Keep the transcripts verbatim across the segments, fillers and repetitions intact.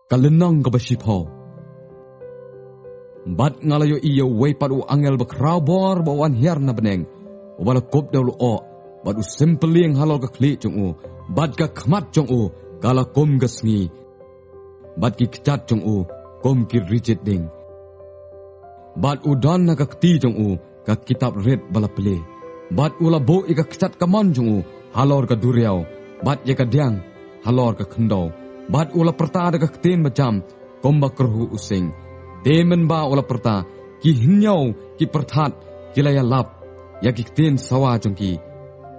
Ka lynnong kaba shiphew. Bad nga la ïohi ïa uwei pat u angel bakhrawbor ba u wan hiar na bneng, uba la kup da u lyoh, bad u sympylieng halor ka khlieh jong u, bad ka khmat jong u ka la kum ka sngi, bad ki kjat jong u kum ki rijit ding. Bad u don ha ka kti jong u ka kitab rit ba la plie. Bad u la buh ïa ka kjat kamon jong u halor ka duriaw, bad ïa ka diang halor ka khyndew. Bad u la pyrta da ka ktien bajam kumba kyrhuh u sing. Te mynba u la pyrta, ki hynñiew ki pyrthat ki la ïalap ïa ki ktien sawa jong ki.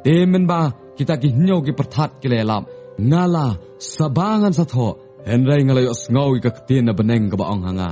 Te mynba kita ki hynñiew ki pyrthat ki la ïalap, nga la, sa ba ngan sa thoh, hynrei nga la ïohsngew ïa ka ktien na bneng kaba ong ha nga: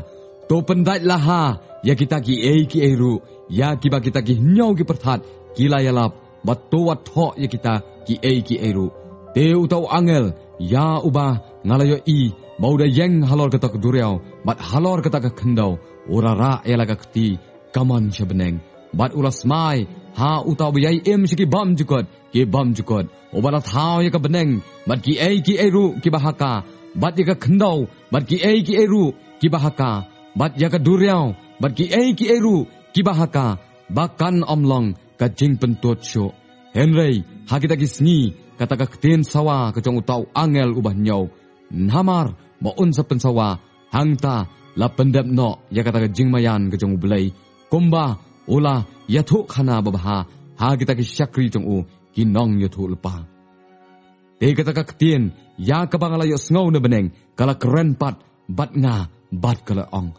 To pyndait laha ïa kita kiei kiei ruh ïa kiba kita ki hynñiew ki pyrthat ki la ïalap, bad to wat thoh ïa kita kiei kiei ruh. Te uta u angel ïa uba nga la ïohi ba u da ïeng halor kata ka duriaw bad halor kata ka khyndew, u la rah ïa la ka kti kamon sha bneng. Bad u la smai ha uta uba ïai im sha ki bymjukut ki bymjukut, uba la thaw ïa ka bneng bad kiei kiei ruh kiba ha ka, bad ïa ka khyndew bad kiei kiei ruh kiba ha ka, bad ïa ka duriaw bad kiei kiei ruh kiba ha ka, ba kan ym long ka jingpyntud shuh. Hynrei ha kita ki sngi kata ka ktien sawa ka jong uta u angel uba hynñiew, namar ba un sa pynsawa, hangta la pyndep noh ïa kata ka jingmaïan ka jong U Blei, kumba u la ïathuhkhana babha ha kita ki shakri jong u ki nongïathuhlypa. Te kata ka ktien ïa kaba nga la ïohsngew na bneng ka la kren pat bad nga, bad ka la ong: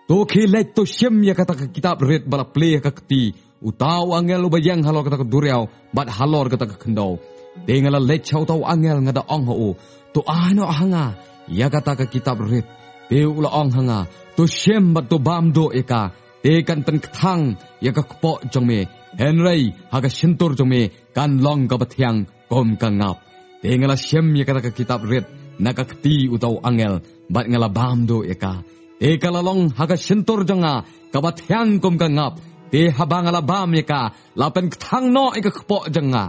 To khie leit, to shim ïa kata ka kitab rit ba la plie ha ka kti uta u angel uba ïeng halor kata ka duriaw bad halor kata ka khyndew. Te nga la leit sha uta u angel, nga da ong ha u: To ai noh ha nga ïa kata ka kitab rit. Te u la ong ha nga: To shim bad to bam duh ïa ka. Te kan pynkthang ïa ka kpoh jong me, hynrei ha ka shyntur jong me kan long kaba thiang kum ka ngap. Te nga la shim ïa kata ka kitab rit na ka kti uta u angel, bad nga la bam duh ïa ka. Te ka la long ha ka shyntur jong nga kaba thiang kum ka ngap. Te haba nga la bam ïa ka, la pynkthang noh ïa ka kpoh jong nga.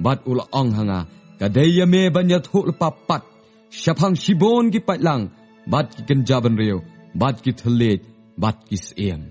Bad u la ong ha nga: Ka dei ïa me ban ïathuhlypa pat shaphang shibun ki paidlang, bad ki kynja bynriew, bad ki thylliej, bad ki syiem.